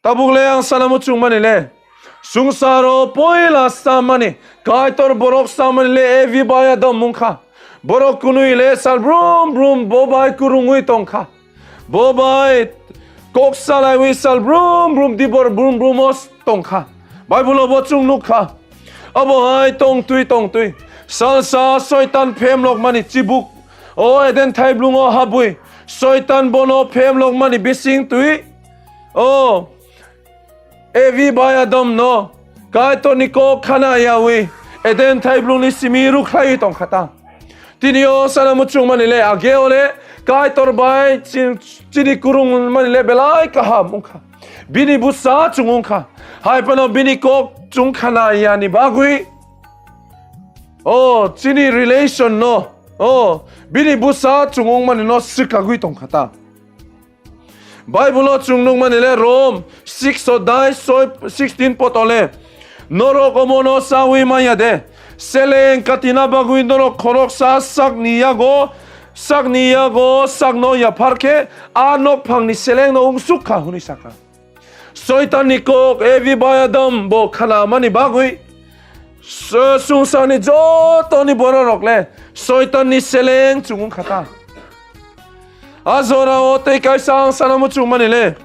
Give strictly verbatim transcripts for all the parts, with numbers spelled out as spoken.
Tabuk le ang sana muchung mani le, sungsaro poila samani, Kaitor borok samani le Evi bai Adam wngkha. Borok kunui le sal brum brum bo bai kurungwi tongkha. Bo bai kok salaiwi sal brum brum dibor brum brum o tongkha. Bible o bo chwng nukha. Abo hai tongtwi tongtwi salsa Soitan phemlok mani chibuk o Eden thaiblung o habwi Soitan bono phemlok mani bising twi o Evi bai Adam no Kaitor ni kok khana yawi Eden thaiblung ni simi rukhlaiwi tongkha ta. Tini o sana muchung mani le, age o le Kaitor bai chin-, chini kurung mani le belai kaham wngkha. Bini busa chwng wngkha. Hai phano bini kok chwng khana yani bagwi, o chini relation no, o bini busa chwng wngmani no swkagwi tongkha ta. Bible o chwng nukmani le Rom six o dai soi sixteen poto le, norok omono sawi manya de, seleng katina bagwi norok khoroksa sakni yago, sakni yago sakno yaphar khe a nokphangni selengno wngsuk kha hwnwi sakha. Soitanni kok Evi bai Adam bo khanamani bagwi s-, sungsarni jotoni bororok le Soitanni seleng chwng wngkha ta. A jorao tei kaisa ang sana muchung mani le,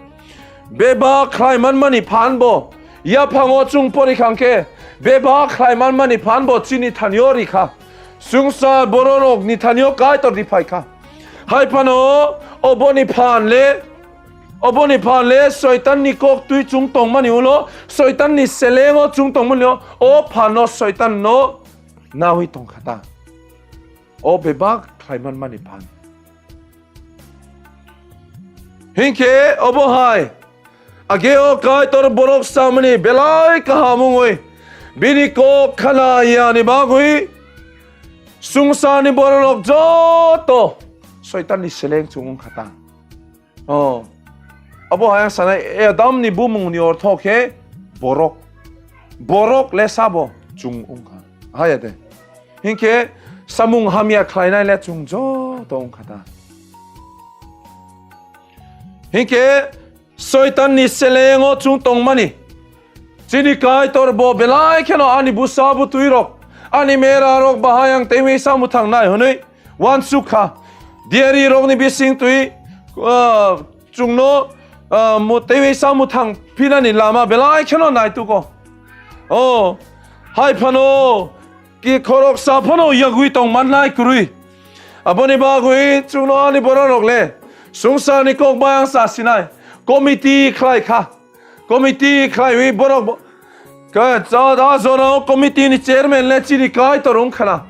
bebak khlai manmani phan bo yaphango chwng pori khang khe, bebak khlai manmani phan bo chini thanio ri kha. Sungsar bororokni thanio Kaitor ri phai kha. Hai phano oboni phan le, oboni phan le Soitanni kok twi chwng tongmani ulo, Soitanni selengo chwng tongmani o, o phano Soitanno nawi tongkha ta. O bebak khlai manmani phan. Hinkhe obo hai, age o Kaitor borok samani belai kaham wngwi, bini kok khana yani bagwi, sungsarni bororok joto Soitanni seleng chwng wngkha ta. Oh, abo hai ang sanai, Adamni bumungni ortho khe borok. Borok le sabo chwng wngkha. Haya de. Hinkhe samung hamya khlainai le chwng joto wngkha ta. Hinkhe Soitanni selengo chwng tongmani, chini Kaitor bo belai kheno ani bwsa bwtwi rok, ani mera rok bahai ang teiwi samung thangnai hwnwi uansuk kha. Diari rokni bising twi, ah, chwngno, ah, mu-, teiwi samung thang phinani lama belai kheno naitugo. Oh, hai phano ki khoroksa phano yagwi tong mannai kwrwi. Aboni bagwi chwngno ani bororok le sungsarni kok bai ang chasinai committee khlai kha. Committee khlaiwi borok bo-, ka-, cha-, a jorao committee ni chairman le chini Kaitor wngkha na.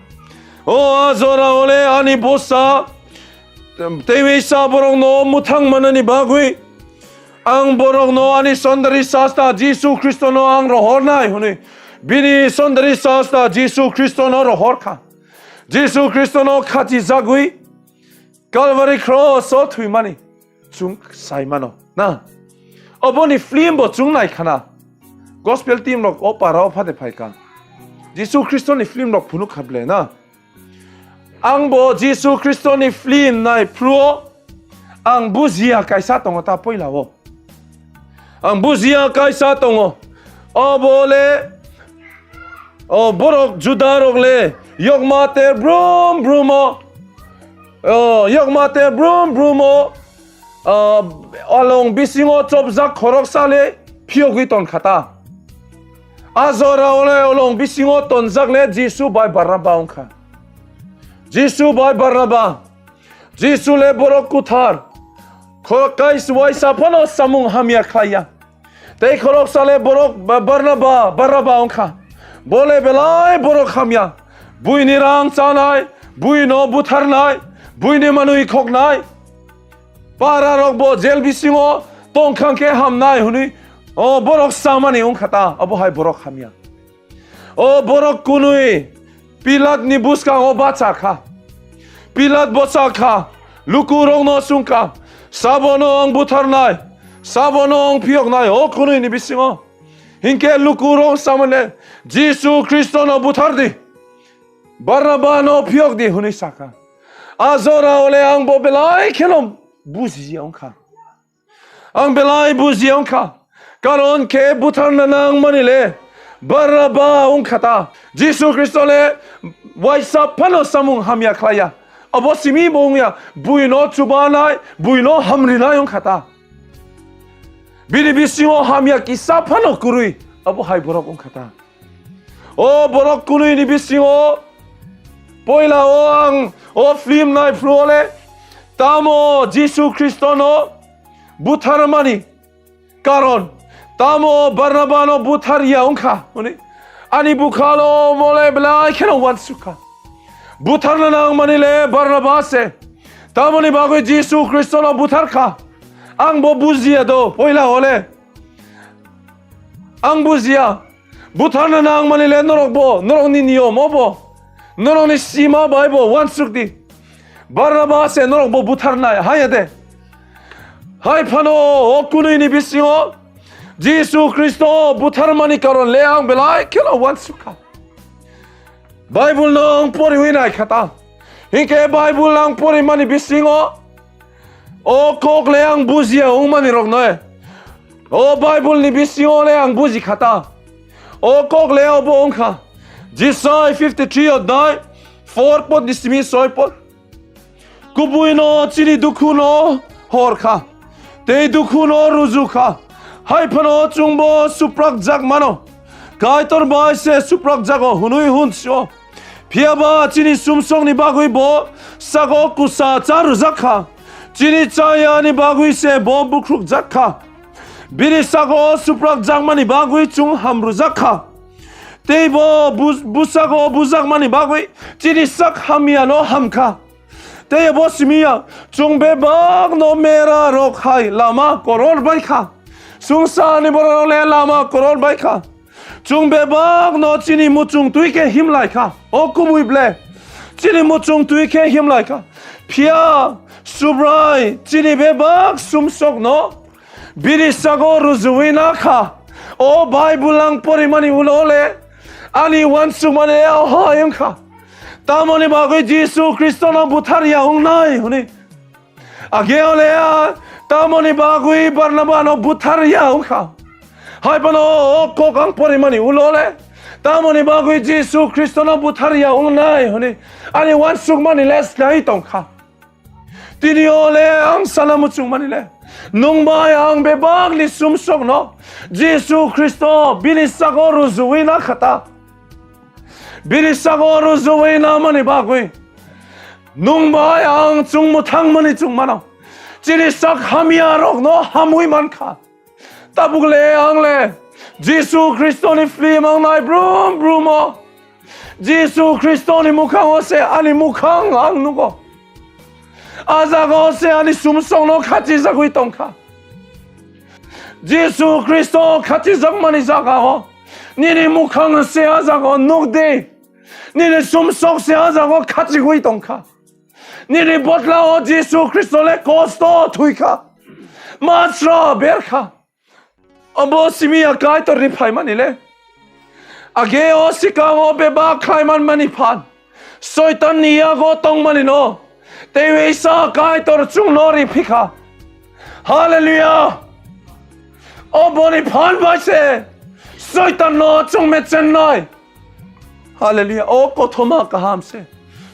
O a jorao le ani bwsa teiwi sa borokno mwthang manani bagwi ang borokno ani sondari sasta Jisu Khristono ang rohornai hwnwi. Bini sondari sasta Jisu Khristono rohor kha. Jisu Khristono khachijagwi Calvary cross o thwimani chwng sai mano na. Oboni film bo chwng nai khana. Gospel team rok o para o phade phai kha. Jisu Khristo ni film rok phunuk kha ble na. Ang bo Jisu Khristo ni film nai phru o ang bujiya kaisa tongo ta poila o. Ang bujiya kaisa tongo. Obo le, o borok Juda rok le yokma te brum brum o, o yokma te brum brum o, o, along bisingo chopjak khoroksa le phiyogwi ton kha ta. A jora o le along bisingo tonjak le Jisu bai Barnaba wng kha. Jisu bai Barnaba. Jisu le borok kuthar. Kho-, kais-, waisa phano samung hamya khlaiya. Tei khoroksa le borok ba-, Barnaba, Barnaba wngkha. Bo le belai borok hamya. Buini rang chanai, buino butharnai, buini manwi khoknai. Para rok bo jel bisingo tongkhang khe hamnai hwnwi, o borok samani wngkha ta, obo hai borok hamya. O borok kunui Pilatni bwskango bacha kha. Pilat bo cha kha, lukurokno swng kha, "Sabono ang butharnai, sabono ang phiyoknai o khunuini bisingo?" Hinkhe lukurok samani le, "Jisu Khristono buthar di, Barnabano phiyok di," hwnwi sa kha. A jora ole ang bo belai kheno bujiya wng kha. Ang belai bujiya wng kha. Karon khe butharna nangmani le Barnaba wng kha ta. Jisu Khristo le waisa phano samung hamya khlai ya. Abo simi bo wng ya, buino chubanai, buino hamrinai wng kha ta. Bini bisingo hamya kisa phano kwrwi, abo hai borok wng kha ta. O borok kwnwi ni bisingo poila o ang o film nai phuru le tamo Jisu Khristo no butharmani karon, tamo Barnaba no buthar ya wng kha hwnwi ani bwkhalo mole belai kheno uansuk kha. Butharna nangmani le Barnaba se, tamoni bagwi Jisu Khristo no buthar kha. Ang bo bujiya do, poila o le. Ang bujiya. Butharna nangmani le norok bo, norokni niyom o bo, norokni sima bai bo uansuk di. Barnaba se norok bo butharnai, haya de. Hai phano o kwnwi ni bisingo Jisu Khristo butharmani karon le ang belai kheno uansuk kha. Bible no ang poriwi nai kha ta. Hinkhe Bible ang porimani bisingo o kok le ang bujiya wngmani rokno. O Bible ni bisingo le ang buji kha ta. O kok le obo wng kha. Jisai fifty three odhai four pod ni simi soi pod. Kubui no chini dukhu no hor kha. Tei dukhu no ruju kha. Hai phano chwngbo suprak jak mano. Kaitor bai se suprak jago hwnwi hun sio. Phiya ba chini sumsokni bagwi bo sago kusa cha rwjak kha. Chini chayani bagwi se bo bukrukjak kha. Bini sago suprak jakmani bagwi chwng ham rwjak kha. Tei bo bus-, busago bujakmani bagwi chini sak hamyano ham kha. Tei bo simi ya, chwng bebakno mera rok hai lama koror bai kha. Sungsani borok rok le lama koror bai kha. Chwng bebakno chini muchung twi khe himlai kha. O kubui ble. Chini muchung twi khe himlai kha. Phiya Subrai chini bebak sumsokno bini sago rujuwi na kha. O Bible ang porimani ulo le ani uansukmani le ahai wng kha. Tamoni bagwi Jisu Khristono buthar ya wngnai hwnwi. Age ole a, tamoni bagwi Barnabano buthar ya wng kha. Hai phano o kok ang porimani ulo le, tamoni bagwi Jisu Khristono buthar ya wngnai hwnwi ani uansukmani le snai tong kha. Tini o le ang sana muchungmani le, nwng bai ang bebakni sumsokno Jisu Khristo bini sago rujuwi na kha ta. Bini sago rujuwi namani bagwi nwng bai ang chwng mwthangmani chwng mano. Chini sak hamya rokno hamwi man kha. Tabuk le ang le Jisu Khristoni film ang nai brum brum o. Jisu Khristoni mukhango se ani mukhang ang nugo. A jaga o se ani sumsokno khachijagwi tongkha. Jisu Khristo khachijakmani jaga o nini mukhang se a jaga o nukdi. Nini sumsok se a jaga o khachigwi tongkha. Nini botla o Jisu Khristo le kosto thwikha. Masra berkha. Obo simi ya Kaitorni phaimani le. Age o sikang o bebak khlai manmani phan. Soitanni yago tongmani no. Tei weisa Kaitor chwngno riphikha. Hallelujah. Oboni phan bai se Soitanno chwng mechennai. Hallelujah. O kothoma kaham se.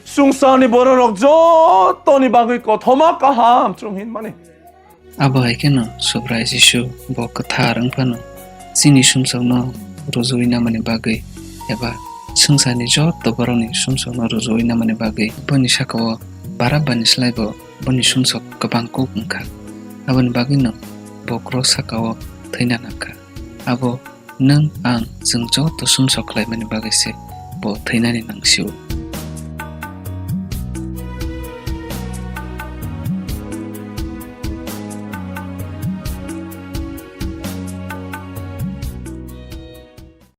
Sungsarni bororok jotoni bagwi kothoma kaham chwng hinmani. Abo hai kheno Subrai Jisu bo kwthar wng phano chini sumsokno rujuwi namani bagwi eba swngcharni joto borokni sumsokno rujuwi namani bagwi boni sakao Barabbani slai bo boni sumsok kwbang kuk wngkha. Aboni bagwino bo kros sakao thwina nangkha. Abo nwng ang chwng joto sumsok khlaimani bagwi se bo thwinani nangsio.